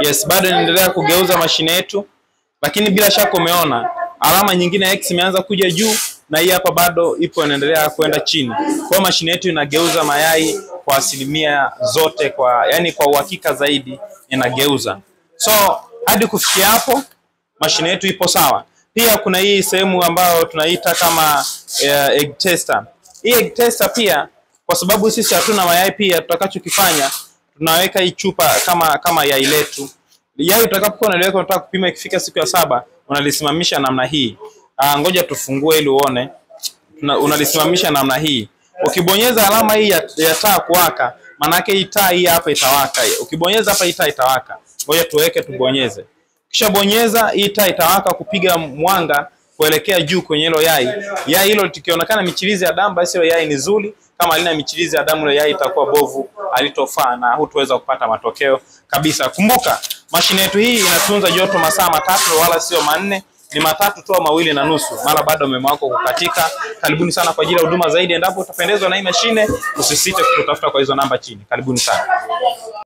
Yes, bado inaendelea kugeuza mashine yetu, lakini bila shaka umeona alama nyingine ya X imeanza kuja juu na hii hapa bado ipo inaendelea kwenda chini. Kwa hiyo mashine yetu inageuza mayai kwa asilimia zote, kwa yani kwa uhakika zaidi inageuza. So hadi kufikia hapo mashine yetu ipo sawa. Pia kuna hii sehemu ambayo tunaita kama egg tester. Hii egg tester pia, kwa sababu sisi hatuna mayai pia, tutakachokifanya tunaweka hii chupa kama yai letu. Yai utakapokuwa unaliweka unataka kupima, ikifika siku ya 7 unalisimamisha namna hii. Ngoja tufungue ili uone. Unalisimamisha namna hii. Ukibonyeza alama hii ya taa kuwaka, maana yake hii taa hii hapa itawaka. Ukibonyeza hapa hii taa itawaka. Ngoja tuweke tubonyeze. Kisha bonyeza hii taa itawaka kupiga mwanga kuelekea juu kwenye hilo yai. Yai hilo likionekana michirizi ya damu, basi hilo yai ni zuri. Kama halina michirizi ya damu, hilo yai itakuwa bovu, halitofaa na hutoweza kupata matokeo kabisa. Kumbuka mashine yetu hii inatunza joto masaa 3 wala sio 4, ni 3 tu au 2.5 mara baada ya umeme wako kukatika. Karibuni sana kwa ajili ya huduma zaidi. Endapo utapendezwa na hii mashine, usisite kututafuta kwa hizo namba chini. Karibuni sana.